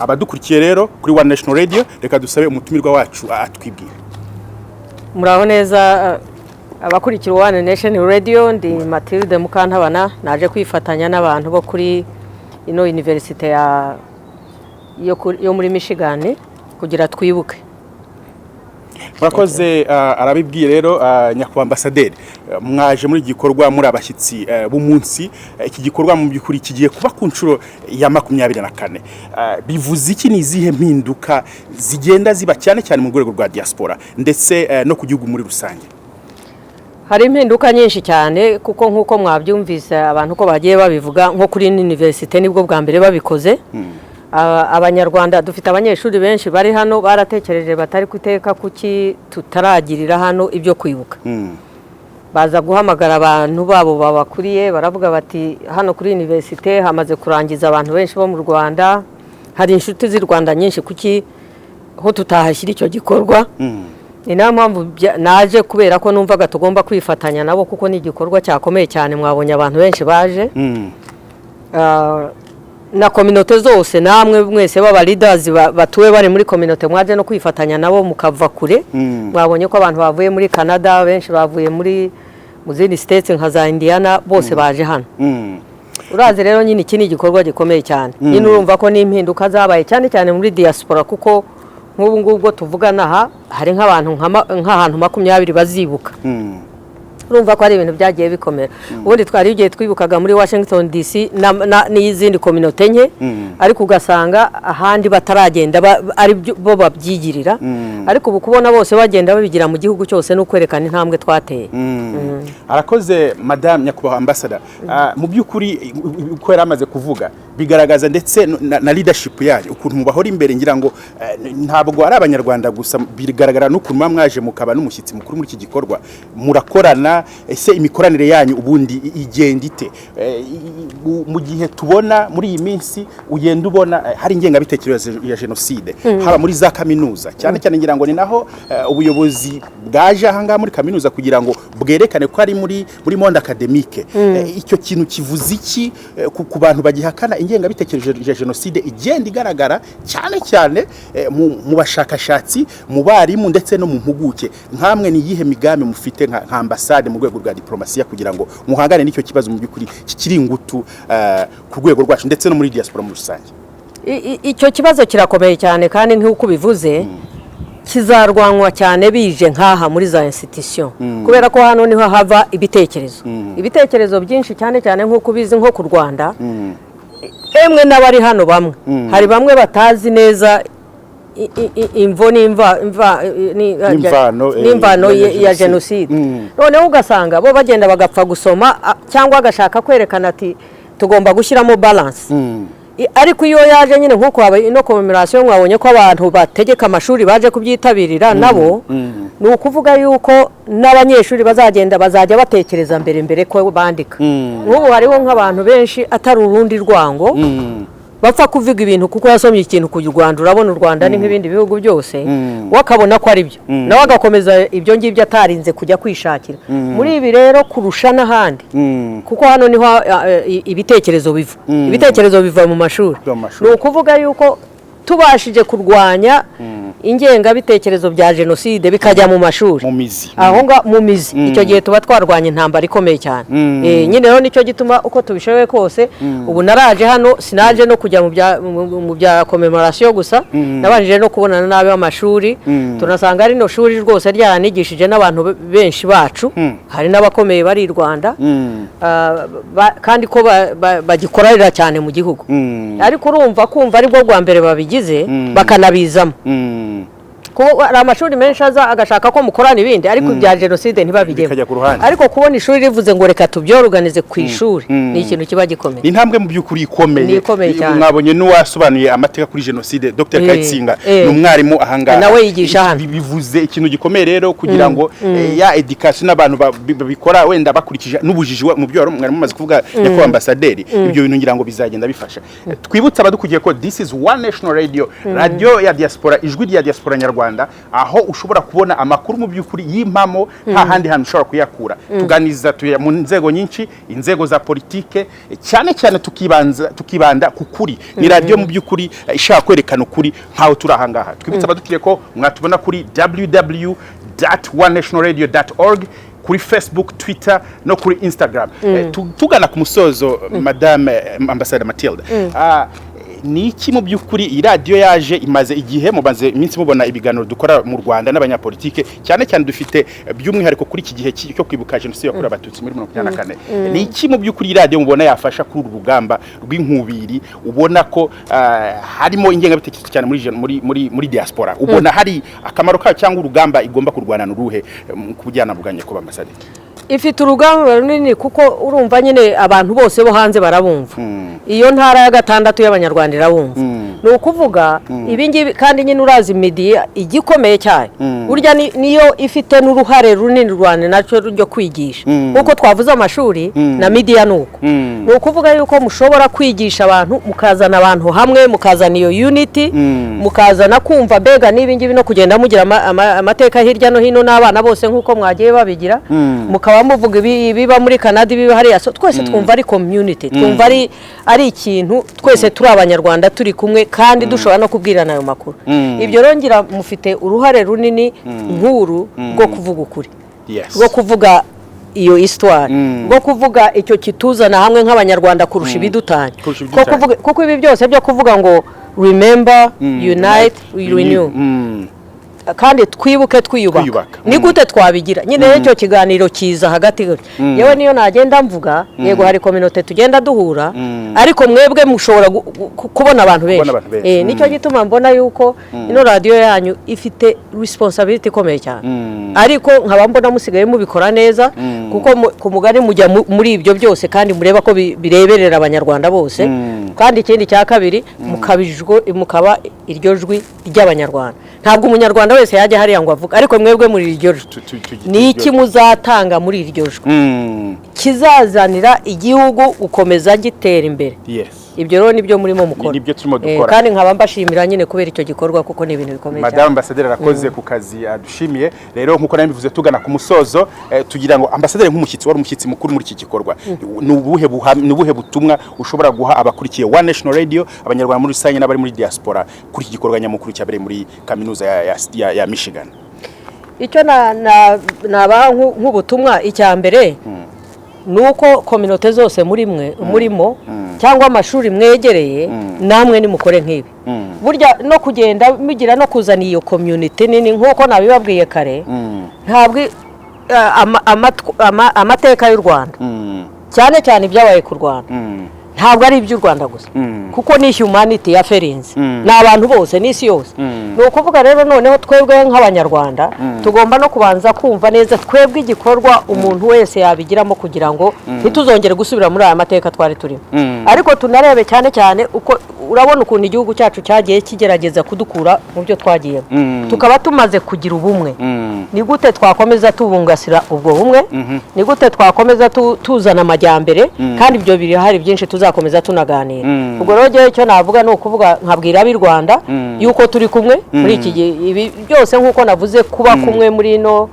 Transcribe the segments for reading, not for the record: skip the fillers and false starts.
Abadukurikiye rero kuri One National Radio, reka dusabe umutumirwa wacu atwibwira. Muraho neza, abakurikira One Nation Radio. Ndi Mathilde Mukantabana, naje kwifatanya n'abantu bo kuri ino université ya yo, yo muri Michigan kugira twibuke. Murakoze. Arabibwiye rero, nyakubahwa ambasaderi, mwaje muri iki gikorwa muri abashyitsi b'umunsi. Iki gikorwa mu by'ukuri kigiye kuba ku nshuro ya 24. Bivuze iki? Ni izihe mpinduka zigenda ziba, cyane cyane mu rwego rwa diaspora ndetse no ku gihugu muri rusange? Hari impinduka nyinshi cyane, kuko nk'uko mwabyumvise abantu ko bagiye babivuga, nko kuri ino université nibwo bwa mbere babikoze. Abanyarwanda dufite abanyeshuri benshi bari hano baratekereje batari kuteka kuki tutaragirira hano ibyo kwibuka. Baza guhamagara abantu babo babakuriye, baravuga bati: "Hano kuri université hamaze kurangiza abantu benshi bo mu Rwanda, hari inshuti z'i Rwanda nyinshi, kuki ho tutahashyira icyo gikorwa?" Ni nayo mpamvu naje, kubera ko numvaga tugomba kwifatanya nabo, kuko ni igikorwa cyakomeye cyane. Mwabonye abantu benshi baje. Na communauté zose, namwe mwese b'aba leaders batuwe bari muri communauté, mwaje no kwifatanya nabo mukava kure. Mwabonye ko abantu bavuye muri Canada benshi, bavuye mu zindi states nka za Indiana, bose baje hano. Urazi rero nyine, iki ni igikorwa gikomeye cyane nyine. Urumva ko n'impinduka zabaye cyane cyane muri diaspora, kuko nk'ubu ngubwo tuvugana aha hari nk'abantu nk'ahantu 20 bazibuka. Urumva ko ari ibintu byagiye bikomera. Ubundi twari igihe twibukaga muri Washington DC n'izindi communauté nke, ariko ugasanga ahandi bataragenda ari bo babyigirira. Ariko ubu kubona bose bagenda babigira mu gihugu cyose ni ukwerekana intambwe twateye. Arakoze madame nyakubahwa ambassador. Mu by'ukuri uko yari amaze kuvuga bigaragaza ndetse na leadership yanyu, ukuntu mubahora imbere. Ngira ngo ntabwo ari Abanyarwanda gusa, bigaragara n'ukuntu muba mwaje mukaba n'umushyitsi mukuru muri iki gikorwa. Murakorana. Ese imikoranire yanyu ubundi igenda ite? Mu gihe tubona muri iyi minsi ugenda ubona hari ingengabitekerezo ya jenoside haba muri za kaminuza cyane cyane, ngira ngo ni naho ubuyobozi bwaje aha ngaha muri kaminuza kugira ngo bwerekane ko ari muri monde académique. Icyo kintu kivuze iki ku bantu bagihakana ingengabitekerezo ya jenoside igenda igaragara cyane cyane mu bashakashatsi, mu barimu ndetse no mu mpuguke nkamwe? Ni iyihe migambi mufite nka ambasade mu rwego rwa diplomasiya kugira ngo muhangane n'icyo kibazo mu by'ukuri kikiri ingutu ku rwego rwacu ndetse no muri diaspora muri rusange? Icyo kibazo kirakomeye cyane, kandi nk'uko ubivuze kizarwanywa cyane bije nk'aha muri za institution, kubera ko hano niho hava ibitekerezo byinshi, cyane cyane nk'uko ubizi nko ku Rwanda. Emwe n'abari hano bamwe, hari bamwe batazi neza imvo n'imva N'imvano, n'imvano ya ya jenoside. jenoside. Noneho ugasanga bo bagenda bagapfa gusoma, cyangwa agashaka kwerekana ati tugomba gushyiramo balance. Ariko iyo yaje nyine nk'uko habaye ino commémoration, mwabonye ko abantu bategeka amashuri baje kubyitabirira nabo, ni ukuvuga yuko n'abanyeshuri bazagenda bazajya batekereza mbere mbere ko bandika. Nk'ubu hariho nk'abantu benshi, atari urundi rwango, bapfa kuvuga ibintu kuko yasomye ikintu ku Rwanda. Urabona u Rwanda ni nk'ibindi bihugu byose, we akabona ko ari byo, nawe agakomeza ibyo ngibyo atarinze kujya kwishakira. Muri ibi rero kurusha n'ahandi, kuko hano niho ibitekerezo biva, ibitekerezo biva mu mashuri. Biva mu mashuri. Ni ukuvuga yuko tubashije kurwanya ingengabitekerezo bya jenoside bikajya mu mashuri, mu mizi, aho nga mu mizi, icyo gihe tuba twarwanya intambara ikomeye cyane. Nyine rero nicyo gituma uko tubishoboye kose ubu naraje hano. Sinaje no kujya mu bya commémoration gusa, nabanje no kubonana n'abe b'amashuri, tunasanga rino shuri rwose ryaranigishije n'abantu benshi bacu, hari n'abakomeye bari i Rwanda. Kandi ko bagikorera cyane mu gihugu. Ariko urumva kumva aribwo bwa mbere babigize, bakanabizamo, kuko hari amashuri menshi aza agashaka ko mukorana ibindi, ariko ibya jenoside ntibabigemo. Bikajya ku ruhande. Ariko kubona ishuri rivuze ngo reka tubyoruganize ku ishuri ni ikintu kiba gikomeye. Ni intambwe mu by'ukuri ikomeye. Ni ikomeye cyane. Mwabonye n'uwasobanuye amateka kuri jenoside, Dr. Kayitsinga, ni umwarimu ahangaha. Nawe yigisha hano. Bivuze ikintu gikomeye rero kugira ngo ya education n'abantu babikora wenda bakurikije n'ubujiji mu byo mwari mumaze kuvuga, nyakubahwa ambasaderi, ibyo bintu ngira ngo bizagenda bifasha. Twibutse abadukurikiye ko this is One National Radio, radio ya diaspora, ijwi rya diaspora nyarwanda. Rwanda, aho ushobora kubona amakuru mu by'ukuri y'impamo, nta handi hantu ushobora kuyakura. Tuganiza mu nzego nyinshi, inzego za politike, cyane cyane tukibanda ku kuri. Ni radiyo mu by'ukuri ishaka kwerekana ukuri nkaho turi aha ngaha. Twibutsa abadukiriye ko mwatubona kuri www.onenationalradio.org, kuri Facebook, Twitter no kuri Instagram. Tugana ku musozo, Madame Ambassador Matilda, ni iki mu by'ukuri iyi radiyo yaje imaze igihe, mumaze iminsi mubona ibiganiro dukora mu Rwanda n'abanyapolitike cyane cyane, dufite by'umwihariko kuri iki gihe cyo kwibuka Jenoside yakorewe Abatutsi muri 94. Ni iki mu by'ukuri iyi radiyo mubona yafasha kuri uru rugamba rw'inkubiri, ubona ko harimo ingengabitekerezo cyane muri diaspora? Ubona hari akamaro kayo cyangwa urugamba igomba kurwana n'uruhe ku bujyanama bwanyu kuba ambasaderi? Ifite urugamba runini, kuko urumva nyine abantu bose bo hanze barabumva, iyo ntara ya gatandatu y'Abanyarwanda irabumva. Ni ukuvuga ibi ngibi, kandi nyine urazi media igikomeye cyayo burya niyo ifite n'uruhare runini rwanda nacyo ryo kwigisha, nk'uko twavuze amashuri na media. Ni uko, ni ukuvuga yuko mushobora kwigisha abantu, mukazana abantu hamwe, mukazana iyo unity, mukazana kumva mbega n'ibi ngibi, no kugenda mugira amateka hirya no hino n'abana bose nk'uko mwagiye babigira, mukaba muvuga ibiba muri Canada, ibiba hariya. So, twese twumva ari community, twumva ari ikintu, twese turi Abanyarwanda, turi kumwe kandi dushobora no kubwirana ayo makuru. Ibyo rero ngira mufite uruhare runini nk'uru rwo kuvuga ukuri, rwo kuvuga iyo histoire, rwo kuvuga icyo kituzana hamwe nk'Abanyarwanda kurusha ibidutanya. Kurusha Ko ibidutanya. Kuko ibi byose byo kuvuga ngo remember, unite, renew, kandi twibuke twiyubaka. Twiyubaka. Ni gute twabigira nyine? Rero icyo kiganiro kiza hagati. Yewe, niyo nagenda mvuga, yego hari communauté tugenda duhura, ariko mwebwe mushobora kubona abantu benshi. Kubona abantu benshi. Nicyo gituma mbona yuko ino radiyo yanyu ifite responsibility ikomeye cyane, ariko nkaba mbona musigaye mubikora neza, kuko ku mugani mujya muri ibyo byose kandi mureba ko bireberera Abanyarwanda bose. Kandi ikindi cya kabiri, mukaba iryo jwi ry'Abanyarwanda. Ntabwo Umunyarwanda wese yajya hariya ngo avuge, ariko mwebwe muri iryo jwi. Ni iki muzatanga muri iryo jwi kizazanira igihugu gukomeza gitera imbere? Ibyo rero nibyo murimo mukora. Nibyo turimo dukora. Kandi nkaba mbashimira nyine kubera icyo gikorwa, kuko ni ibintu bikomeye Madamu cyane. Ambasaderi arakoze ku kazi adushimiye. Rero nkuko nabivuze, tugana ku musozo, tugira ngo ambasaderi nk'umushyitsi, wari umushyitsi mukuru muri iki gikorwa, ni ubuhe butumwa ushobora guha abakurikiye One National Radio, Abanyarwanda muri rusange n'abari muri diaspora, kuri iki gikorwa nyamukuru cyabereye muri kaminuza ya Michigan? Icyo nabaha nk'ubutumwa, icya mbere ni uko communauté zose muri mwe murimo cyangwa amashuri mwegereye, namwe nimukore nk'ibi. Burya no kugenda mugira no kuzana iyo community nini, nk'uko nabibabwiye kare, ntabwo amateka y'u Rwanda, cyane cyane ibyabaye ku Rwanda, ntabwo ari iby'u Rwanda gusa, kuko ni humanity ya feelings, ni abantu bose n'isi yose. Ni ukuvuga rero noneho twebwe nk'Abanyarwanda tugomba no kubanza kumva neza twebwe igikorwa umuntu wese yabigiramo kugira ngo ntituzongere gusubira muri aya mateka twari turimo. Ariko tunarebe cyane cyane uko urabona ukuntu igihugu cyacu cyagiye kigerageza kudukura mu byo twagiyemo, tukaba tumaze kugira ubumwe. Ni gute twakomeza tubungasira ubwo bumwe? Ni gute twakomeza tuzana amajyambere? Kandi ibyo birahari byinshi, tuzakomeza tunaganira. Ubwo rero njyewe icyo navuga ni ukuvuga nkabwira ab'i Rwanda yuko turi kumwe muri iki gihe. Ibi byose nk'uko navuze, kuba kumwe muri ino,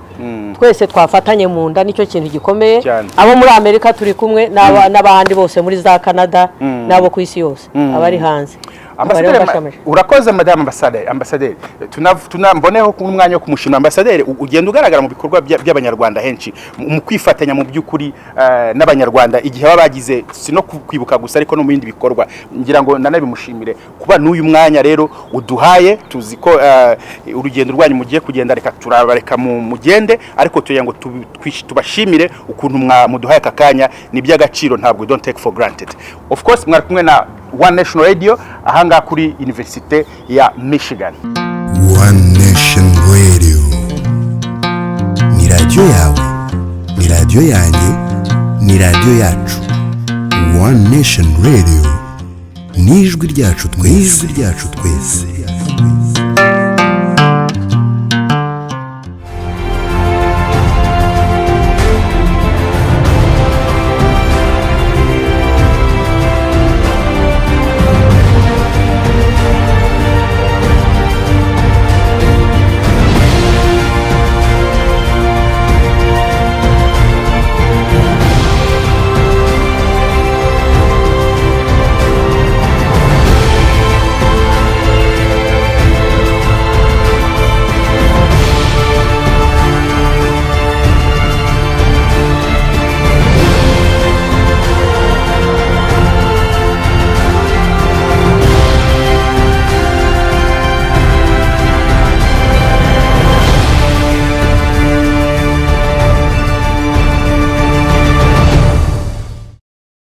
twese twafatanye mu nda, nicyo kintu gikomeye. Cyane. Abo muri Amerika turi kumwe, n'abandi bose muri za Canada, n'abo ku isi yose, abari hanze. Ambasaderi. Abari bashamije. Urakoze Madamu Ambasaderi. Ambasaderi, mboneho n'umwanya wo kumushimira. Ambasaderi, ugenda ugaragara mu bikorwa by'Abanyarwanda henshi, mu kwifatanya mu by'ukuri n'Abanyarwanda igihe baba bagize, si no kwibuka gusa, ariko no mu bindi bikorwa. Ngira ngo nanabimushimire kuba n'uyu mwanya rero uduhaye. Tuzi ko urugendo rwanyu mugiye kugenda, reka turabareka mugende, ariko tugira ngo tubashimire ukuntu muduhaye aka kanya. Ni iby'agaciro, ntabwo we don't take for granted. Of course, mwari kumwe na One National Radio ahangaha kuri Universite ya Michigan. One Nation Radio ni radiyo yawe, ni radiyo yanjye, ni radiyo yacu. One Nation Radio ni ijwi ryacu twese, ijwi ryacu twese.